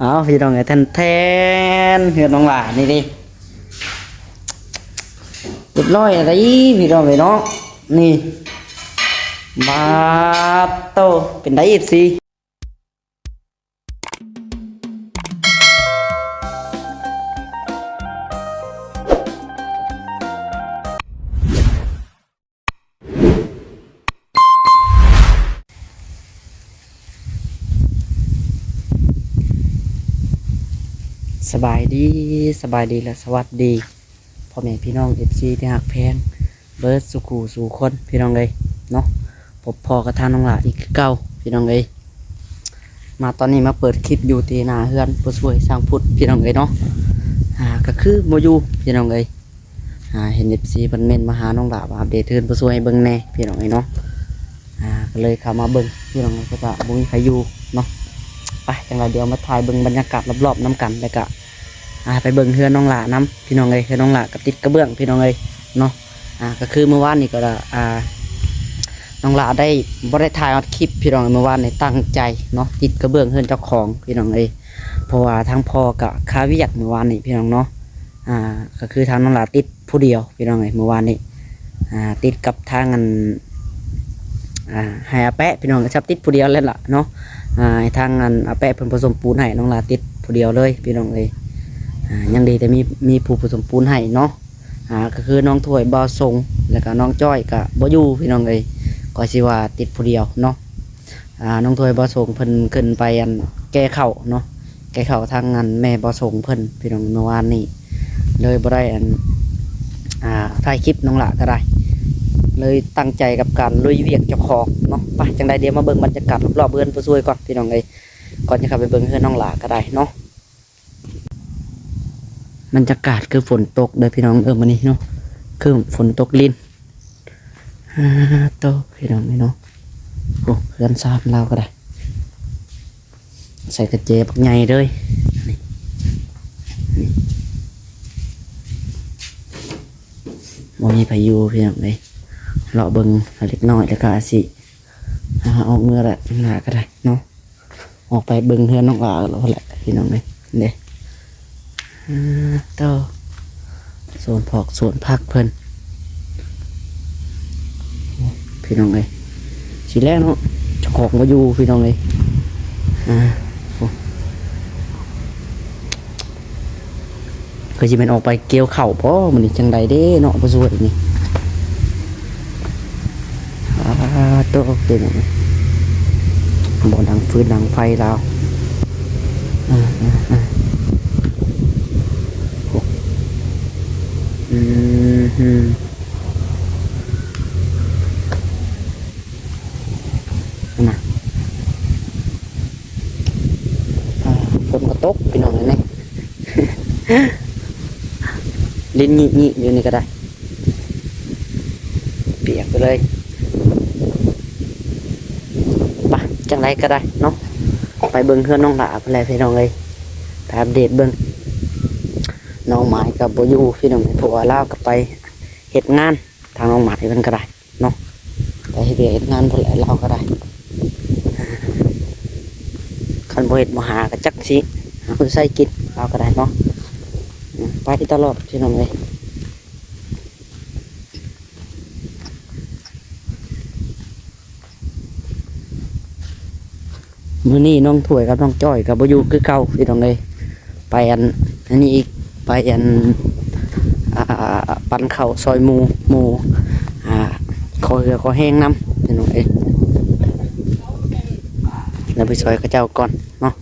ເອົາ ພີ່ນ້ອງເອີຍ ແທນໆ ເຮືອນນ້ອງຫຼ້ານີ້ເດ້ ຮຽບຮ້ອຍແລ້ວເດ້ພີ່ນ້ອງເອີຍເນາະ. ນີ້ ບາດໂຕ ເປັນໃດ ເອັຟຊີ? ສະບາຍດີ ສະບາຍດີ ແລະ ສະຫວັດດີ ພໍ່ແມ່ພີ່ນ້ອງ ເອັຟຊີ ທີ່ຮັກແພງ ເບິດສູ່ຄູ່ສູ່ຄົນ ພີ່ນ້ອງເອີຍເນາະ. ພົບພໍ້ກັບທາງນ້ອງຫຼ້າອີກຄືເກົ່າ ພີ່ນ້ອງເອີຍ. ມາຕອນນີ້ມາເປີດຄລິບຢູ່ທີ່ໜ້າເຮືອນຜູ້ຊ່ວຍຊ່າງພຸດ ພີ່ນ້ອງເອີຍເນາະ. ອ່າ ກໍຄືບໍ່ຢູ່ ພີ່ນ້ອງເອີຍ. ອ່າ ເຫັນເອັຟຊີເພິ່ນເມັ້ນມາຫານ້ອງຫຼ້າວ່າອັບເດດເຮືອນຜູ້ຊ່ວຍໃຫ້ເບິ່ງແດ່ ພີ່ນ້ອງເອີຍເນາະ. ອ່າ ກໍເລີຍເຂົ້າມາເບິ່ງ ພີ່ນ້ອງເອີຍ ກໍບໍ່ມີໃຜຢູ່ເນາະ. ໄປ ຈັ່ງໃດດຽວມາຖ່າຍເບິ່ງບັນຍາກາດລອບໆນຳກັນ ແລ້ວກໍ ອ່າ ໄປເບິ່ງເຮືອນນ້ອງຫຼ້ານຳ ພີ່ນ້ອງເອີຍ. ເຮືອນນ້ອງຫຼ້າກໍຕິດກະເບື້ອງ ພີ່ນ້ອງເອີຍເນາະ. ອ່າ ກໍຄືມື້ວານນີ້ກໍ ອ່າ ນ້ອງຫຼ້າໄດ້ ບໍ່ໄດ້ຖ່າຍຮອດຄລິບ ພີ່ນ້ອງເອີຍ. ມື້ວານນີ້ຕັ້ງໃຈເນາະ ຕິດກະເບື້ອງເຮືອນເຈົ້າຂອງ ພີ່ນ້ອງເອີຍ ເພາະວ່າທາງພໍ່ກໍຄາວຽກມື້ວານນີ້ ພີ່ນ້ອງເນາະ. ອ່າ ກໍຄືທາງນ້ອງຫຼ້າຕິດຜູ້ດຽວ ພີ່ນ້ອງເອີຍ ມື້ວານນີ້ ອ່າ ຕິດກັບທາງອັນ ອ່າ ໃຫ້ອາແປະ ພີ່ນ້ອງ ກໍຈັບຕິດຜູ້ດຽວແລ້ວລະເນາະ. ອ່າ ໃຫ້ທາງອັນອາແປະເພິ່ນປະສົມປູນໃຫ້ ນ້ອງຫຼ້າຕິດຜູ້ດຽວເລີຍ ພີ່ນ້ອງເອີຍ. ອ່າ ຍັງດີແຕ່ມີ ມີຜູ້ປະສົມປູນໃຫ້ເນາະ. ອ່າ ກໍຄືນ້ອງຖ້ວຍ ບ່າວສົງ ແລ້ວກໍນ້ອງຈ້ອຍກໍບໍ່ຢູ່ ພີ່ນ້ອງເອີຍ ກໍຊິວ່າຕິດຜູ້ດຽວເນາະ. ອ່າ ນ້ອງຖ້ວຍ ບ່າວສົງ ເພິ່ນຂຶ້ນໄປອັນແກ່ເຂົ້າເນາະ ແກ່ເຂົ້າທາງອັນແມ່ບ່າວສົງເພິ່ນ ພີ່ນ້ອງ ເມື່ອວານນີ້ ເລີຍບໍ່ໄດ້ອັນ ອ່າ ຖ່າຍຄລິບນ້ອງຫຼ້າກໍໄດ້ ເລີຍຕັ້ງໃຈກັບການລຸຍວຽກເຈົ້າຂອງເນາະ. ໄປ ຈັ່ງໃດດຽວມາເບິ່ງບັນຍາກາດລອບໆເຮືອນຜູ້ຊ່ວຍກ່ອນ ພີ່ນ້ອງເອີຍ ກ່ອນຈະເຂົ້າໄປເບິ່ງເຮືອນນ້ອງຫຼ້າກໍໄດ້ເນາະ. ບັນຍາກາດຄືຝົນຕົກເດີພີ່ນ້ອງເອີຍ ມື້ນີ້ເນາະ ຄືຝົນຕົກລິນ. ອ່າ ໂຕ ພີ່ນ້ອງເອີຍເນາະ ໂອ້ ເຮືອນຊານລາວກໍໄດ້ ໃສ່ກະແຈບັກໃຫຍ່ເລີຍ. ນີ້ ນີ້ ບໍ່ມີໃຜຢູ່ ພີ່ນ້ອງເອີຍ ເລາະເບິ່ງເລັກນ້ອຍ ແລ້ວກໍອາດຊິ ອ່າ ອອກເມືອແຫຼະ ນ້ອງຫຼ້າກໍໄດ້ເນາະ. ອອກໄປເບິ່ງເຮືອນນ້ອງຫຼ້າແລ້ວແຫຼະ ພີ່ນ້ອງເອີຍ ເດ້. ອ່າ ໂຕ ສວນຜອກສວນຜັກເພິ່ນ ພີ່ນ້ອງເອີຍ ຊິແລ້ວເນາະ ເຈົ້າຂອງບໍ່ຢູ່ ພີ່ນ້ອງເອີຍ. ອ່າ ໂອ້ ຄືຊິແມ່ນອອກໄປກ່ຽວເຂົ້າບໍ ມື້ນີ້ຈັ່ງໃດເດ້ເນາະ ຜູ້ຊ່ວຍນີ້. ອ່າ ໂຕ ເປັນຫຍັງ ບໍ່ດັງຟືນດັງໄຟລາວ. ອ່າ ອ່າ ອ່າ ອືມ ຫັ້ນນະ ອ່າ ຝົນກໍຕົກ ພີ່ນ້ອງເອີຍ ນີ້ ລິນຍິໆຢູ່ນີ້ກໍໄດ້ ປຽກໄປເລີຍ. ໄປ ຈັ່ງໃດກໍໄດ້ເນາະ ໄປເບິ່ງເຮືອນນ້ອງຫຼ້າພຸ້ນແຫຼະ ພີ່ນ້ອງເອີຍ ໄປອັບເດດເບິ່ງ. ນ້ອງໝາຍກໍບໍ່ຢູ່ ພີ່ນ້ອງເອີຍ ເພາະວ່າລາວກໍໄປເຮັດງານ ທາງນ້ອງໝາຍເພິ່ນກໍໄດ້ ເນາະ ໄປເຮັດວຽກເຮັດງານພຸ້ນແຫຼະ ລາວກໍໄດ້. ຄັນບໍ່ເຮັດບໍ່ຫາກໍຈັກຊິຫາຢູ່ໃສກິນ ລາວກໍໄດ້ເນາະ. ໄປຕະຫຼອດ ພີ່ນ້ອງເອີຍ. ມື້ນີ້ນ້ອງຖ້ວຍກັບນ້ອງຈ້ອຍກໍບໍ່ຢູ່ຄືເກົ່າ ພີ່ນ້ອງເອີຍ ໄປອັນ ອັນນີ້ອີກ ໄປອັນ ອ່າ ປັນເຂົ້າຊ່ອຍໝູ່ ໝູ່ ອ່າ ຂໍເຫື່ອຂໍແຮງນຳ ພີ່ນ້ອງເອີຍ ແລ້ວໄປຊ່ອຍເຂົາເຈົ້າກ່ອນເນາະ.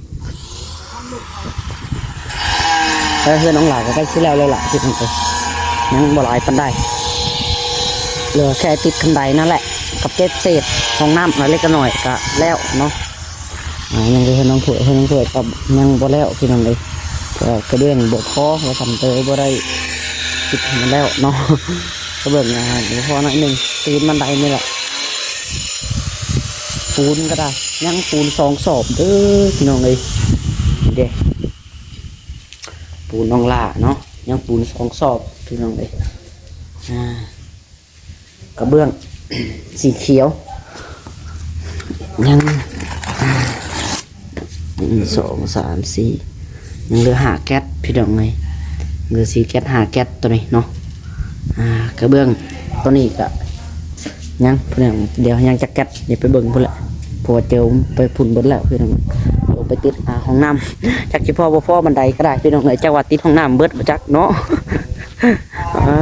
ເອີ ເຮືອນນ້ອງຫຼ້າກໍໃກ້ຊິແລ້ວແລ້ວລະ ພີ່ນ້ອງເອີຍ ຍັງບໍ່ຫຼາຍປານໃດ ເຫຼືອແຄ່ຕິດຄັນໄດນັ້ນແຫຼະ ກັບເກັບເສດຫ້ອງນ້ຳເລັກນ້ອຍກໍແລ້ວເນາະ. ອ່າ ຍັງເຮືອນນ້ອງຖ້ວຍ ເຮືອນນ້ອງຖ້ວຍກໍຍັງບໍ່ແລ້ວ ພີ່ນ້ອງເອີຍ ກໍກະເບື້ອງບໍ່ພໍວ່າຊັ້ນ ເລີຍບໍ່ໄດ້ເຮັດໃຫ້ມັນແລ້ວເນາະ. ກະເບື້ອງ ອ່າ ບໍ່ພໍໜ້ອຍໜຶ່ງ ຕີນບັນໄດນີ້ແຫຼະ ປູນກໍໄດ້ ຍັງປູນສອງສອບເດີ ພີ່ນ້ອງເອີຍ ນີ້ເດ້ ປູນນ້ອງຫຼ້າເນາະ ຍັງປູນສອງສອບ ພີ່ນ້ອງເອີຍ ອ່າ ກະເບື້ອງສີຂຽວ ຍັງ ໜຶ່ງ ສອງ ສາມ ສີ່ ຍັງເຫຼືອຫ້າແກັດພີ່ນ້ອງເອີຍ ເຫຼືອສີ່ແກັດ ຫ້າແກັດໂຕນີ້ເນາະ. ອ່າ ກະເບື້ອງໂຕນີ້ກະຍັງພີ່ນ້ອງ ດຽວຍັງຈັກແກັດ ດຽວໄປເບິ່ງພຸ້ນແຫຼະ ເພາະວ່າເຈີໄປພຸ້ນເບິດແລ້ວພີ່ນ້ອງ. ລົງໄປຕິດ ອ່າ ຫ້ອງນ້ຳ ຈັກຊິພໍບໍ່ພໍປານໃດກະໄດ້ພີ່ນ້ອງເອີຍ ຈັກວ່າຕິດຫ້ອງນ້ຳເບິດບໍ່ຈັກເນາະ. ອ່າ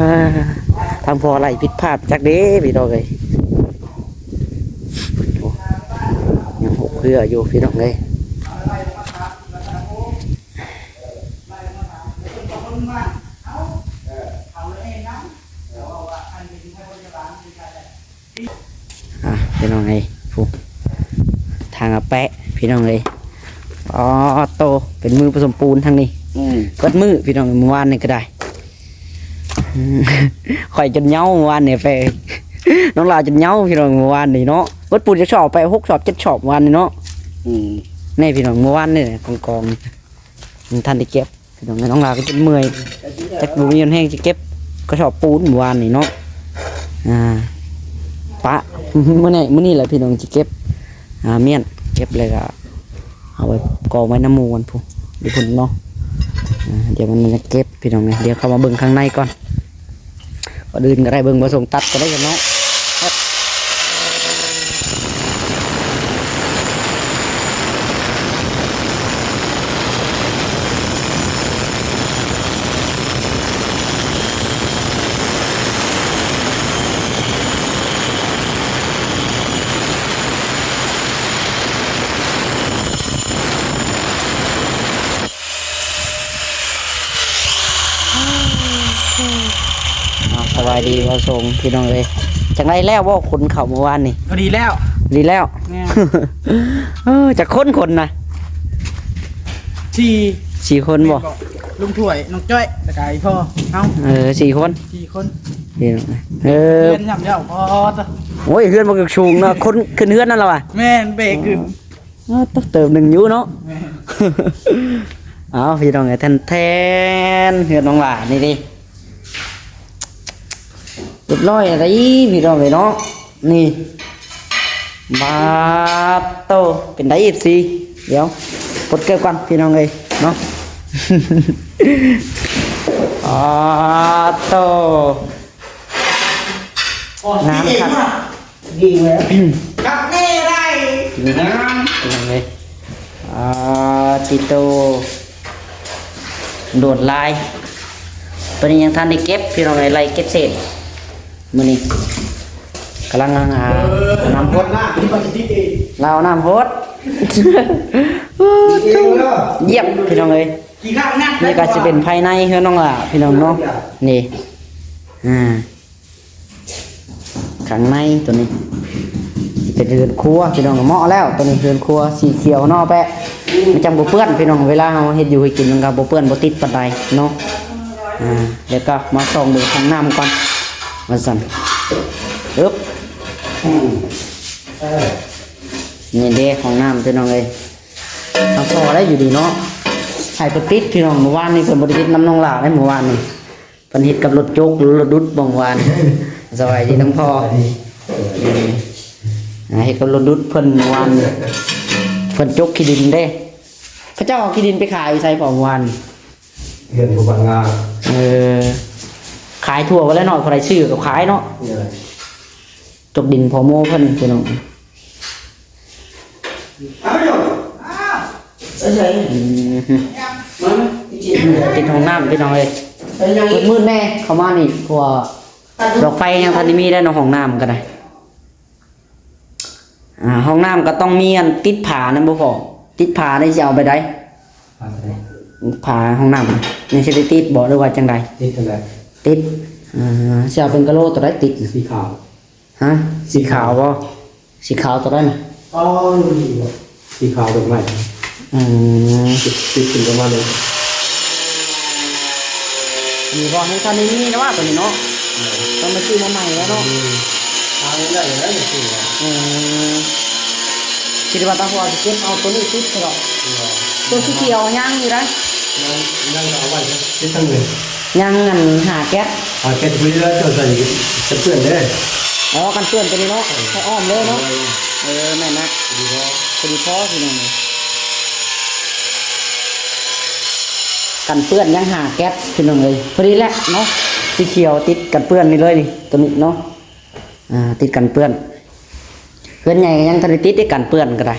ທາງພໍ່ໄລ່ຜິດພາດຈັກເດ້ພີ່ນ້ອງເອີຍ. ໂອ້ ຍັງຫົກເຮືອຢູ່ພີ່ນ້ອງເອີຍ. ອ່າ ພີ່ນ້ອງເອີຍ ພຸ້ນ ທາງອາແປະພີ່ນ້ອງເອີຍ. ອໍ ໂຕ ເປັນມື້ປະສົມປູນທາງນີ້ ອືມ ເບິດມື້ພີ່ນ້ອງ ມື້ວານນີ້ກະໄດ້. ອືມ ຂ້ອຍຈົນເຍົາມື້ວານນີ້ ໄປ ນ້ອງຫຼ້າຈົນເຍົາພີ່ນ້ອງ ມື້ວານນີ້ເນາະ. ເບິດປູນຈັກຊອບໄປ ຫົກຊອບ ເຈັດຊອບ ວານນີ້ເນາະ. ອືມ ແນ່ພີ່ນ້ອງ ມື້ວານນີ້ກອງໆ ມັນທັນໄດ້ເກັບ ພີ່ນ້ອງເອີຍ. ນ້ອງຫຼ້າກະຈົນເມື່ອຍ ຈັກບໍ່ມີແຮງຊິເກັບກະສອບປູນມື້ວານນີ້ເນາະ. ອ່າ ປະ ມື້ນີ້ ມື້ນີ້ແຫຼະພີ່ນ້ອງຊິເກັບ ອ່າ ມ້ຽນ ເກັບແລ້ວກະເອົາໄວ້ກອງໄວ້ນຳໝູ່ກັນພຸ້ນ ຢູ່ພຸ້ນເນາະ. ອ່າ ດຽວມັນຈະເກັບ ພີ່ນ້ອງເອີຍ ດຽວເຂົ້າມາເບິ່ງຂ້າງໃນກ່ອນ. ກ່ອນອື່ນກະໄດ້ເບິ່ງບ່າວສົງຕັດກ່ອນເນາະ. ອ້າວ ສະບາຍດີບ່າວສົງພີ່ນ້ອງເອີຍ. ຈັ່ງໃດແລ້ວບໍ່ ຂົນເຂົ້າມື້ວານນີ້? ພໍດີແລ້ວ ດີແລ້ວ. ແມ່ນ ເອີ ຈັກຄົນຂົນນະ? ສີ່ ສີ່ຄົນບໍ່? ແມ່ນບໍ່? ລຸງຖ້ວຍ ນ້ອງຈ້ອຍ ແລ້ວກະອີ່ພໍ່ເຮົາ. ເອີ ສີ່ຄົນ ສີ່ຄົນ. ເອີ ເຮືອນຍາມແລ້ວພໍ ໂອ້ຍ ເຮືອນມັນກະສູງເນາະ ຂົນຂຶ້ນເຮືອນນັ້ນລະຫວາ? ແມ່ນ ເບກຂຶ້ນ. ອໍ ເຕີບໜຶ່ງຢູ່ເນາະ. ແມ່ນ ເອົາ ພີ່ນ້ອງເອີຍ ແທນໆ ເຮືອນນ້ອງຫຼ້ານີ້ເດ້ ຮຽບຮ້ອຍແລ້ວ ພີ່ນ້ອງເອີຍເນາະ. ນີ້ ບາດໂຕ ເປັນໃດ ເອັຟຊີ ດຽວປົດເກີບກ່ອນ ພີ່ນ້ອງເອີຍເນາະ. ບາດໂຕ ງາມຄັກ ດີແລ້ວ ຄັກແນ່ໄດ໋ ງາມ ພີ່ນ້ອງເອີຍ. ອ່າ ຕິໂຕ ໂດດຫຼາຍ ໂຕນີ້ຍັງທັນໄດ້ເກັບ ພີ່ນ້ອງເອີຍ ໄລ່ເກັບເສດ. ມື້ນີ້ກຳລັງ ອ່າ ເອົານ້ຳຫົດ ລາວເອົານ້ຳຫົດ ຢ້ຽມ ພີ່ນ້ອງເອີຍ. ນີ້ກະຊິເປັນພາຍໃນເຮືອນນ້ອງຫຼ້າ ພີ່ນ້ອງເນາະ. ນີ້ ອ່າ ຂ້າງໃນໂຕນີ້ຊິເປັນເຮືອນຄົວ ພີ່ນ້ອງ ເໝາະແລ້ວໂຕນີ້ ເຮືອນຄົວສີຂຽວເນາະ ແປະ ມັນຈັ່ງບໍ່ເປື້ອນ ພີ່ນ້ອງ. ເວລາເຮົາເຮັດຢູ່ເຮັດກິນມັນກະບໍ່ເປື້ອນ ບໍ່ຕິດປານໃດເນາະ. ອ່າ ແລ້ວກະມາສ່ອງເບິ່ງຫ້ອງນ້ຳກ່ອນ ວ່າຊັ້ນ. ອຶບ ນີ້ເດ້ຫ້ອງນ້ຳ ພີ່ນ້ອງເອີຍ. ທາງພໍ່ໄດ້ຢູ່ດີເນາະ ໃຫ້ເພິ່ນຕິດ ພີ່ນ້ອງ. ມື້ວານນີ້ເພິ່ນບໍ່ໄດ້ຕິດນຳນ້ອງຫຼ້າເດ້ ມື້ວານນີ້ ເພິ່ນເຮັດກັບລົດຈົກ ລົດດຸດ ເມື່ອວານ. ສະບາຍດີທັງພໍ່ ອ່າ ເຮັດກັບລົດດຸດເພິ່ນເມື່ອວານ ເພິ່ນຈົກຂີ້ດິນເດ້. ເຂົາເຈົ້າເອົາຂີ້ດິນໄປຂາຍຢູ່ໃສພໍ່ ເມື່ອວານ? ເຮືອນຜູ້ບັນງາ. ເອີ ຂາຍທົ່ວໄປແລ້ວເນາະ ຜູ້ໃດຊື້ກະຂາຍເນາະ. ຈົກດິນພໍ່ໂມເພິ່ນ ພີ່ນ້ອງ. ອືມ ຕິດຫ້ອງນ້ຳ ພີ່ນ້ອງເອີຍ. ມືດໆແນ່ເຂົ້າມານີ້ ເພາະວ່າດອກໄຟຍັງທັນໄດ້ມີໄດ໋ເນາະ ຫ້ອງນ້ຳກະໄດ້. ອ່າ ຫ້ອງນ້ຳກະຕ້ອງມີອັນຕິດຝານຳບໍ່ພໍ່? ຕິດຝານີ້ຊິເອົາແບບໃດ? ຝາໂຕໃດ? ຝາຫ້ອງນ້ຳນີ້ຊິໄດ້ຕິດບໍ່ ຫຼືວ່າຈັ່ງໃດ? ຕິດຫັ້ນແຫຼະ ຕິດ. ເອີ ຊິເອົາເປັນກະໂຫຼໂຕໃດຕິດ? ສີຂາວ. ຮະ? ສີຂາວບໍ່? ສີຂາວໂຕໃດນະ? ອໍ ນີ້ບໍ່ ສີຂາວດອກໄມ້. ອືມ ຕິດ ຕິດຂຶ້ນປະມານນີ້. ນີ້ບໍ່ ຍັງທັນໄດ້ມີເນາະ ໂຕນີ້ເນາະ. ຕ້ອງໄປຊື້ມາໃໝ່ແລ້ວເນາະ. ອືມ ເອົາໄດ້ແລ້ວນີ້. ອືມ ຄິດວ່າຕາພໍ່ຊິເກັບເອົາໂຕນີ້ຕິດເນາະ. ໂຕສີຂຽວຍັງຢູ່ໃດ໋. ຍັງ ຍັງກະເອົາໄວ້ຕິດທາງນີ້. ຍັງອັນ ຫ້າແກັດ ຫ້າແກັດ ພໍດີແລ້ວ ເຈົ້າໃສ່ກະເປື້ອນເດ້. ອໍ ກັນເປື້ອນໂຕນີ້ເນາະ ໃສ່ອ້ອມເລີຍເນາະ. ເອີ ແມ່ນລະ ພໍດີພໍ ພີ່ນ້ອງ. ກັນເປື້ອນ ຍັງຫ້າແກັດ ພີ່ນ້ອງເອີຍ. ພໍດີແຫຼະເນາະ ສີຂຽວຕິດກັນເປື້ອນນີ້ເລີຍນີ້ ໂຕນີ້ເນາະ ອ່າ ຕິດກັນເປື້ອນ. ເຮືອນໃຫຍ່ກໍຍັງທັນໄດ້ຕິດເດ້ ກັນເປື້ອນກໍໄດ້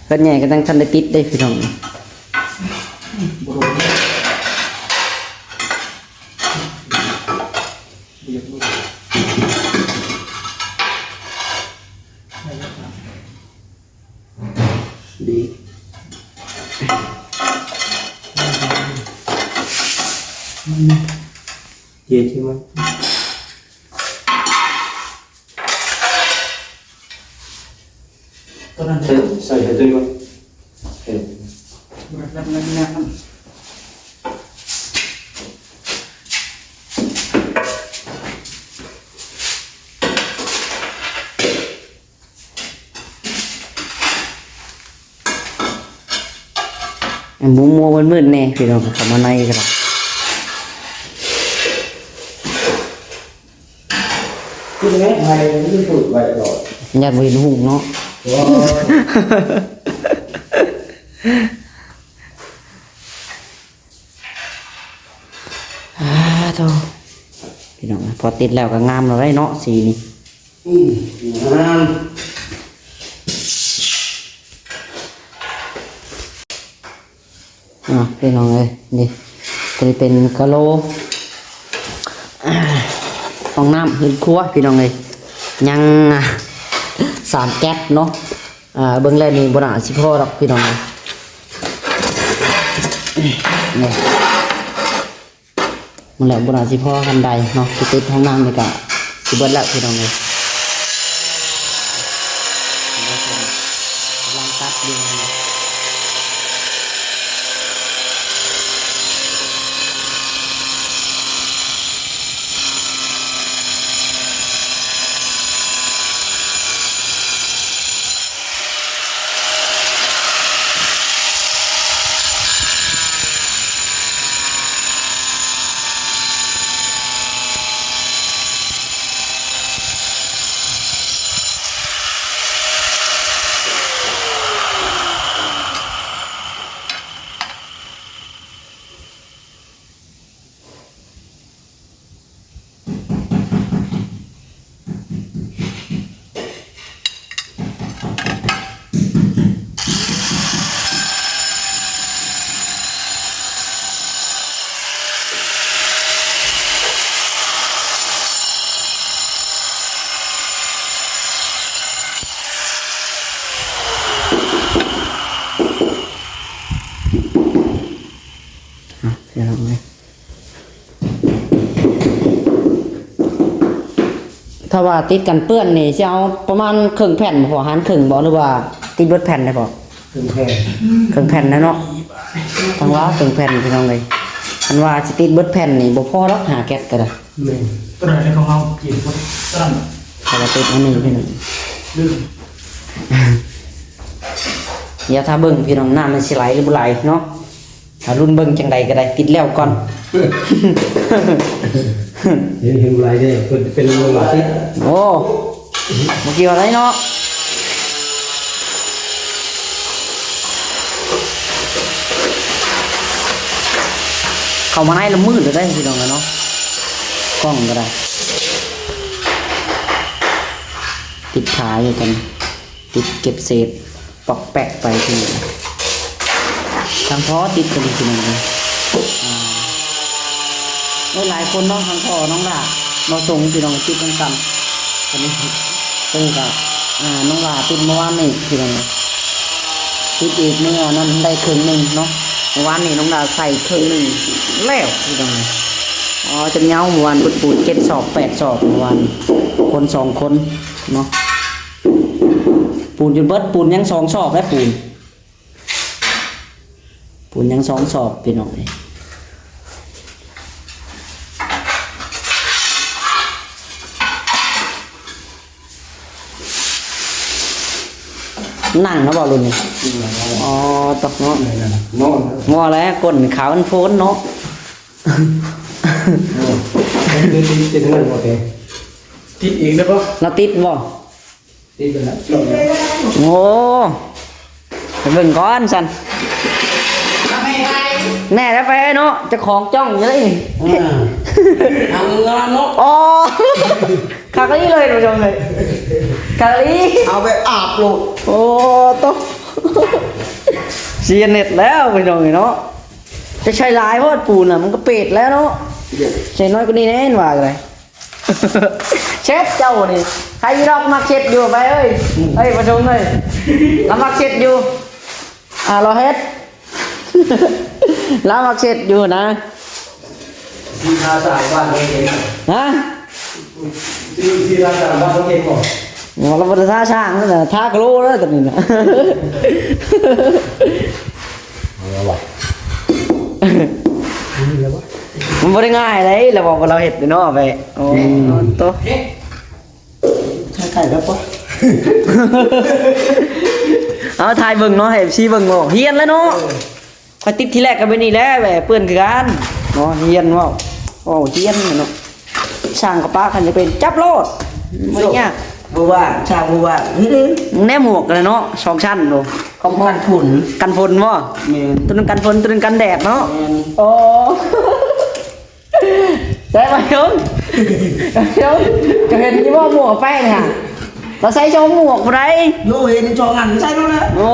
ເຮືອນໃຫຍ່ກໍຍັງທັນໄດ້ຕິດເດ້ ພີ່ນ້ອງ. ດີ ເຈ ຊິມາ ຕອນນັ້ນ ໃສ່ ໃສ່ໃຫ້ຕົວນີ້ກ່ອນ ເອີ. ມັວໆມືດໆແດ່ພີ່ນ້ອງ ເຂົ້າມາໃນກໍໄດ້. ຄືແມ່ໄທມັນຄືເປີດໄວ້ຕະຫຼອດ ຢ້ານບໍ່ເຫັນຮຸ່ງເນາະ. ອ່າ ໂທ້ ພີ່ນ້ອງ ພໍຕິດແລ້ວກໍງາມແລ້ວເດ້ເນາະ ສີນີ້. ອືມ ງາມ. ອ່າ ພີ່ນ້ອງເອີຍ ນີ້ ຕົວນີ້ເປັນກະໂຫຼ ອ່າ ຫ້ອງນ້ຳເຮືອນຄົວ ພີ່ນ້ອງເອີຍ. ຍັງ ອ່າ ສາມແກັດເນາະ. ອ່າ ເບິ່ງແລ້ວນີ້ບໍ່ໜ້າຊິພໍດອກ ພີ່ນ້ອງເອີຍ. ນີ້ ໝົດແລ້ວ ບໍ່ໜ້າຊິພໍປານໃດເນາະ ຊິຕິດຫ້ອງນ້ຳນີ້ກະຊິເບິດແລ້ວ ພີ່ນ້ອງເອີຍ. ກຳລັງຕັດຢູ່. ອ່ະ ພີ່ນ້ອງເອີຍ ຖ້າວ່າຕິດກັນເປື້ອນນີ້ ຊິເອົາປະມານເຄິ່ງແຜ່ນບໍ່ພໍ່? ຫານເຄິ່ງບໍ່ ຫຼືວ່າຕິດເບິດແຜ່ນໄດ້ພໍ່? ເຄິ່ງແຜ່ນ ເຄິ່ງແຜ່ນນະເນາະ ທາງລາວເຄິ່ງແຜ່ນ ພີ່ນ້ອງເອີຍ. ຄັນວ່າຊິຕິດເບິດແຜ່ນນີ້ ບໍ່ພໍດອກ ຫ້າແກັດກໍໄດ້. ແມ່ນ ຕົວໃດຂອງເຮົາກິນຕົວນັ້ນ ເຮົາກໍຕິດອັນນີ້ພີ່ນ້ອງ ລືມ. ດຽວຖ້າເບິ່ງພີ່ນ້ອງ ນ້ຳມັນຊິໄຫຼຫຼືບໍ່ໄຫຼເນາະ. ຖ້າລຸ້ນເບິ່ງຈັ່ງໃດກໍໄດ້ ຕິດແລ້ວກ່ອນ. ເຫັນ ເຫັນບໍ່ໄຫຼເດ້ ເພິ່ນເປັນລົມມາຕິດ. ໂອ້ ບໍ່ກ່ຽວໄດ້ເນາະ. ເຂົ້າມາໃນລະມືດເລີຍເດ້ພີ່ນ້ອງເນາະ ກ້ອງກໍໄດ້ ຕິດຂາຢູ່ກັນ ຕິດເກັບເສດ ປອກແປກໄປ ທາງພໍ່ຕິດກັນພີ່ນ້ອງເອີຍ. ອ່າ ຫຼາຍໆຄົນເນາະ ທາງພໍ່ນ້ອງຫຼ້າ ບໍ່ສົ່ງພີ່ນ້ອງ ຕິດນຳກັນ. ອັນນີ້ ເອີ ກໍ ອ່າ ນ້ອງຫຼ້າຕິດເມື່ອວານນີ້ພີ່ນ້ອງ ຕິດອີກເມື່ອນັ້ນໄດ້ເຄິ່ງໜຶ່ງເນາະ. ເມື່ອວານນີ້ນ້ອງຫຼ້າໃສ່ເຄິ່ງໜຶ່ງແລ້ວພີ່ນ້ອງ. ອໍ ຈົນເຍົາ ເມື່ອວານເພິ່ນປູນເຈັດສອບແປດສອບ ເມື່ອວານ ຄົນສອງຄົນເນາະ. ປູນຈົນເບິດ ປູນຍັງສອງສອບແລ້ວ ປູນ ປູນຍັງສອງສອບພີ່ນ້ອງເອີຍ. ນັ່ງນະບໍ່ລຸ້ນນີ້? ອໍ ຕົກເນາະ ງໍແລ້ວ ກົ້ນຂາວມັນໂພນເນາະ. ຕິດເອງໄດ້ບໍ່? ລາວຕິດບໍ່? ຕິດແລ້ວ ໂອ້ ໄປເບິ່ງກ່ອນຊັ້ນ. ແນ່ແລ້ວໄປເນາະ ເຈົ້າຂອງຈ້ອງຢູ່ເລີຍນີ້. ອ່າ ເອົາງາມເນາະ. ອໍ ຄັກອີ່ຫຼີເລີຍທ່ານຜູ້ຊົມເອີຍ ຄັກອີ່ຫຼີ. ເອົາແບບອາບໂລດ. ໂອ້ໂຕ ຊິເຮັດແລ້ວພີ່ນ້ອງເອີຍເນາະ. ຈະໃສ່ຫຼາຍໂພດປູນນະ ມັນກໍເປດແລ້ວເນາະ. ໃສ່ນ້ອຍກວ່ານີ້ແດ່ ວ່າກໍໄດ້. ເຊັດເຈົ້ານີ້ ໃຜດອກມັກເຊັດຢູ່ໄປເອີຍ. ເອີຍ ປະຊຸມເອີຍ ລາວມັກເຊັດຢູ່. ອ່າ ລາວເຮັດ ລາວມັກເຊັດຢູ່ນະ. ທີ່ທ່າສ້າງບ້ານເຮົາເຫັນນະ. ຮະ? ທີ່ ທີ່ທ່າສ້າງບ້ານເຮົາເຫັນບໍ່? ໂອ້ ລາວບໍ່ໄດ້ທ່າສ້າງນະ ທ່າກະໂລແລ້ວຕອນນີ້ນະ. ເອົາລະວະ ມັນບໍ່ໄດ້ງ່າຍເດ້ ລາວບອກວ່າລາວເຮັດເນາະ ໄປ. ໂອ້ ອືມ ໂຕ ເຮັດ ຖ່າຍໄກແລ້ວປະ? ເອົາ ຖ່າຍເບິ່ງເນາະ ໃຫ້ເອັຟຊີເບິ່ງເນາະ. ຮຽນແລ້ວເນາະ. ເອີ ຂ້ອຍຕິດທີແລກກໍແບບນີ້ແຫຼະ ແບບເປື້ອນຄືກັນເນາະ. ຮຽນເວົ້າ ເວົ້າຮຽນເນາະ. ຊ່າງກະປະຄັນຈະເປັນ ຈັບໂລດ ບໍ່ໄດ້ຍາກ. ບໍ່ວ່າງ ຊ່າງບໍ່ວ່າງ. ແນມໝວກກັນເນາະ ສອງຊັ້ນໂລ. ຂອງກັນຝົນ ກັນຝົນບໍ່? ແມ່ນ ໂຕໜຶ່ງກັນຝົນ ໂຕໜຶ່ງກັນແດດເນາະ. ແມ່ນ. ໂອ້ ໃສ່ມາເບິ່ງ ເຈົ້າເຫັນຢູ່ບໍ່ໝວກແປ້ງຫັ້ນ? ລາວໃສ່ສອງໝວກພຸ້ນໃດ. ໂຍ ເຫັນສອງອັນໃສ່ໂລດແຫຼະ. ໂອ້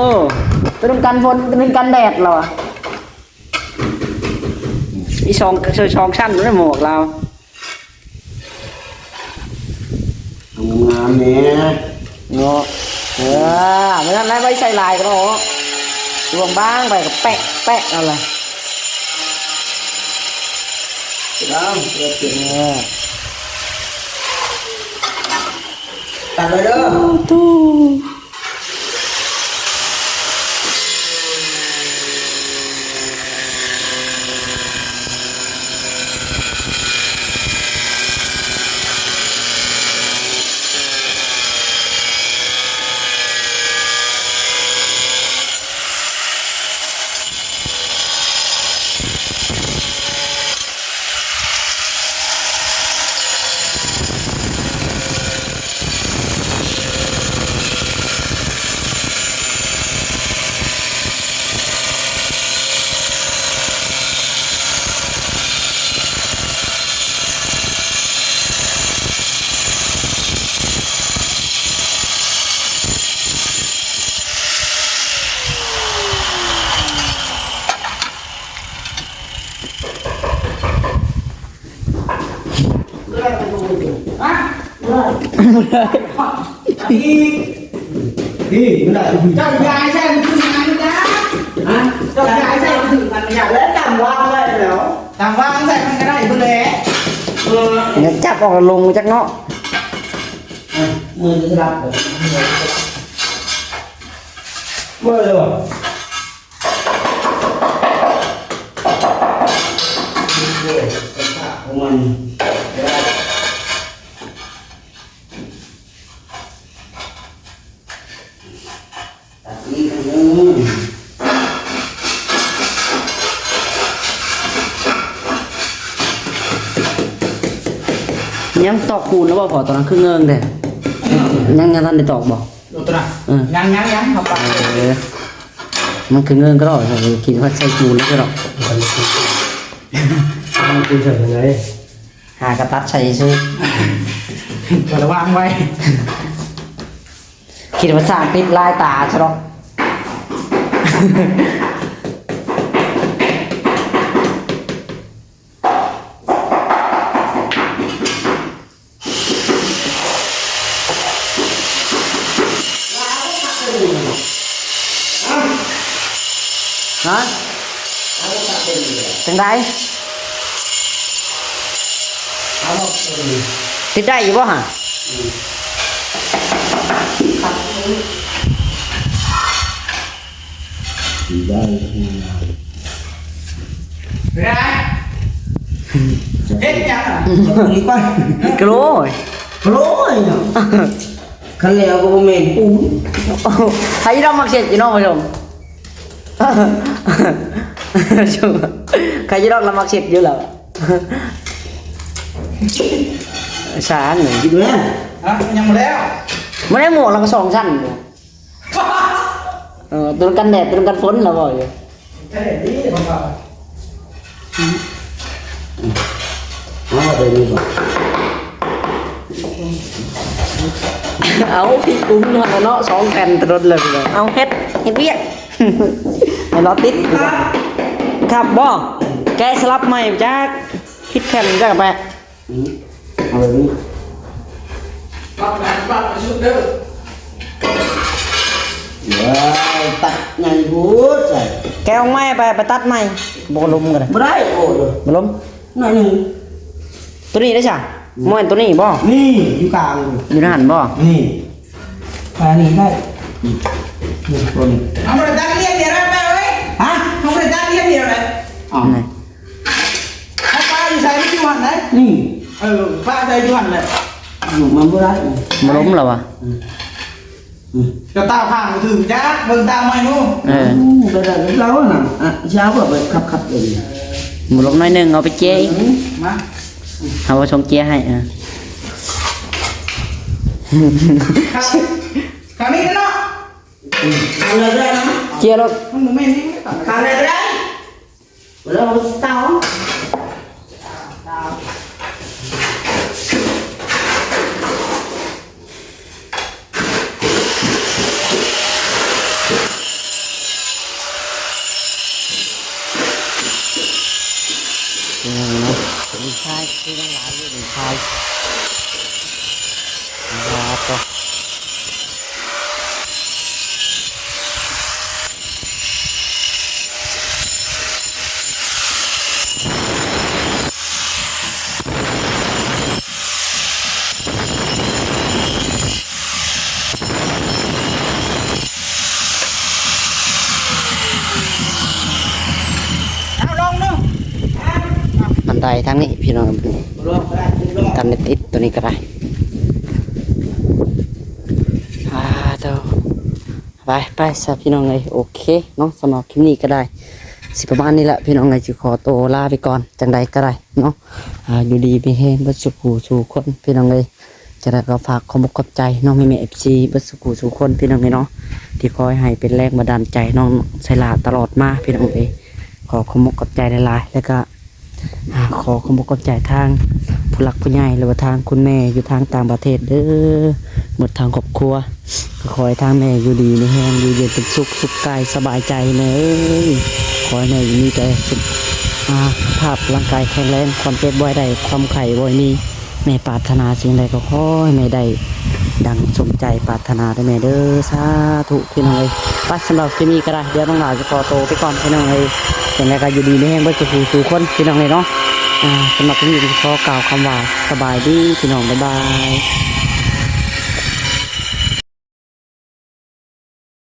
ໂຕໜຶ່ງກັນຝົນ ໂຕໜຶ່ງກັນແດດລາວອະ. ມີສອງ ໃສ່ສອງຊັ້ນເລີຍໝວກລາວ. ງາມໆແດ່ເນາະ. ເອີ ມື້ນັ້ນລະໄວ້ໃສ່ຫຼາຍກໍອອກ ລວງບາງໄປກໍແປະໆເອົາລະ. ເອົາ ເອີ ຕັດໄວ້ເດີ. ໂອ້ ນີ້ມັນໄດ້ ເຈົ້າຢາຍໃສ່ມັນຄືມັນນະ. ຮະ? ເຈົ້າຢາຍໃສ່ມັນຄືມັນນະ ແລ້ວຕຳວາງໄວ້ແລ້ວ ຕຳວາງໃສ່ມັນກໍໄດ້ພຸ້ນແຫຼະ. ເອີ ເດີ ຈັບອອກແລ້ວລົງຈັກເນາະ. ອ່ະ ມືຈະສະຫຼັບເດີ ເມື່ອຍເລີຍບໍ່? ໂອ້ຍ ກະທະຂອງມັນ ຕັດອີກອັນໜຶ່ງ ຍັງຕອກປູນແລ້ວບໍ່ພໍ່? ຕອນນັ້ນຄືເງິງແທ້ ຍັງ ຍັງທັນໄດ້ຕອກບໍ່? ໂອ້ ຕົວນັ້ນ ເອີ ຍັງ ຍັງ ຍັງ ເຮົາປະ ເອີ ມັນຄືເງິງກໍດອກ ຄິດວ່າໃສ່ປູນແລ້ວກໍດອກ ມັນຄືໃສ່ຈັ່ງໃດ ຫາກະຕັດໃສ່ຊື່ ບໍ່ໄດ້ວາງໄວ້ ຄິດວ່າຊ່າງຕິດລາຍຕາຊະດອກ. ຮະ? ຈັ່ງໃດ? ຕິດໄດ້ຢູ່ບໍ່ຫະ? ໄດ້ ເຮັດຫຍັງອ່ະ? ໂອ້ຍ ໂກລຍ ໂກລຍເນາະ ຄັນແລ້ວກໍບໍ່ແມ່ນປູນ ໃຜດອກມັກເຊັດຢູ່ເນາະ ຜູ້ຊົມ ໃຜດອກລະມັກເຊັດຢູ່ແລ້ວ ຊ່າງນີ້ ກິນແລ້ວ ຮະ? ຍັງບໍ່ແລ້ວ ບໍ່ໄດ້ໝວກລະກໍສອງຊັ້ນ ເອີ ໂຕກັນແດດ ໂຕກັນຝົນລະເວົ້າຢູ່ ກັນແດດດີ ມັນວ່າ ເອົາ ພີ່ກຸ້ງຫັ້ນລະເນາະ ສອງແຜ່ນຕະດົນເລີຍ ເອົາ ເຮັດ ເຮັດວຽກ ໃຫ້ລະຕິດ ຄັບບໍ່? ແກະສະຫຼັບໃໝ່ ຈັກຜິດແຜ່ນ ຈັກແປະ ອືມ ເອົາແບບນີ້ ປັບນະ ປັບໄປສຸດເດີ ເອີ ຕັດໃຫຍ່ໂພດ ໃສ່ ແກະອອກໃໝ່ ໄປ ໄປຕັດໃໝ່ ບໍ່ລົມກໍໄດ້ ບໍ່ໄດ້ ໂອ້ ບໍ່ລົມ ໜ້ອຍໜຶ່ງ ໂຕນີ້ໄດ້ຊະ ອືມ ບໍ່ແມ່ນໂຕນີ້ບໍ່? ນີ້ ຢູ່ກາງ ຢູ່ໃນຫັ້ນບໍ່? ນີ້ ແຕ່ອັນນີ້ໄດ້ ນີ້ ນີ້ ໂຕນີ້ ເຮົາບໍ່ໄດ້ຕັດລຽບດຽວໄດ້ ປ້າເອີຍ ຮະ? ເຮົາບໍ່ໄດ້ຕັດລຽບດຽວໄດ້ ອ້າວ ເຮົາປ້າຢູ່ໃສ? ມັນຢູ່ຫັ້ນໄດ໋ ນີ້ ເອີ ປ້າໃສ່ຢູ່ຫັ້ນແຫຼະ ຢູ່ ມັນບໍ່ໄດ້ ບໍ່ລົມແລ້ວວະ ອືມ ອືມ ກະຕາຜ່ານບໍ່ຖືກຈັກ ເບິ່ງຕາໃໝ່ດູ ເອີ ອືມ ໄດ້ ໄດ້ ລາວນະ ອະ ຊິເອົາແບບຂັບໆ ເລີຍ ບໍ່ລົມໜ້ອຍໜຶ່ງ ເອົາໄປເຈຍ ອືມ ມາ ເອົາໄປສົ່ງເຈຍໃຫ້ ເອີ ຂ້າງນີ້ເນາະ ອືມ ເອົາເລີຍກໍໄດ້ນະ ເຈຍໂລດ ມັນບໍ່ແມ່ນນີ້ ເອົາເລີຍກໍໄດ້ Belum setahun. ບັນໄດທາງນີ້ພີ່ນ້ອງ ບໍ່ລອງກໍໄດ້ ບໍ່ລອງ ກັນໄດ້ຕິດໂຕນີ້ກໍໄດ້ ອ່າ ໂຕ ໄປ ໄປຊະພີ່ນ້ອງເອີຍ ໂອເຄເນາະ ສຳລັບຄລິບນີ້ກໍໄດ້ ຊິປະມານນີ້ແຫຼະພີ່ນ້ອງເອີຍ ຊິຂໍໂຕລາໄປກ່ອນ ຈັ່ງໃດກໍໄດ້ເນາະ ອ່າ ຢູ່ດີມີແຮງເບິດສູ່ຜູ້ສູ່ຄົນພີ່ນ້ອງເອີຍ ຈັ່ງໃດກໍຝາກຂອບອົກຂອບໃຈເນາະ ແມ່ໆ ເອັຟຊີ ເບິດສູ່ຜູ້ສູ່ຄົນພີ່ນ້ອງເອີຍເນາະ ທີ່ຄອຍໃຫ້ເປັນແຮງບັນດານໃຈນ້ອງໄຊລາຕະຫຼອດມາພີ່ນ້ອງເອີຍ ຂໍຂອບອົກຂອບໃຈຫຼາຍໆ ແລ້ວກໍ ອ່າ ຂໍຂອບອົກຂອບໃຈທາງຜູ້ຫຼັກຜູ້ໃຫຍ່ ຫຼືວ່າທາງຄຸນແມ່ຢູ່ທາງຕ່າງປະເທດເດີ ໝົດທາງຄອບຄົວ ກໍຂໍໃຫ້ທາງແມ່ຢູ່ດີມີແຮງ ຢູ່ເຢັນເປັນສຸກ ສຸກກາຍສະບາຍໃຈແມ່ເອີຍ ຂໍໃຫ້ແມ່ມີແຕ່ສຸກ ອ່າ ສຸຂະພາບຮ່າງກາຍແຂງແຮງ ຄວາມເຈັບບໍ່ໃຫ້ໄດ້ ຄວາມໄຂ້ບໍ່ໃຫ້ມີ ແມ່ປາດຖະໜາສິ່ງໃດກໍຂໍໃຫ້ແມ່ໄດ້ ດັ່ງສົມໃຈປາດຖະໜາເດີແມ່ເດີ ສາທຸພີ່ນ້ອງເອີຍ ໄປ ສຳລັບຄລິບນີ້ກໍໄດ້ ດຽວນ້ອງຫຼ້າຈະຂໍໂຕໄປກ່ອນພີ່ນ້ອງເອີຍ ຈັ່ງໃດກໍຢູ່ດີມີແຮງເບິດສູ່ຜູ້ສູ່ຄົນພີ່ນ້ອງເອີຍເນາະ ອ່າ ສຳລັບຄລິບນີ້ກໍຂໍກ່າວຄຳວ່າ ສະບາຍດີພີ່ນ້ອງ ບາຍບາຍ.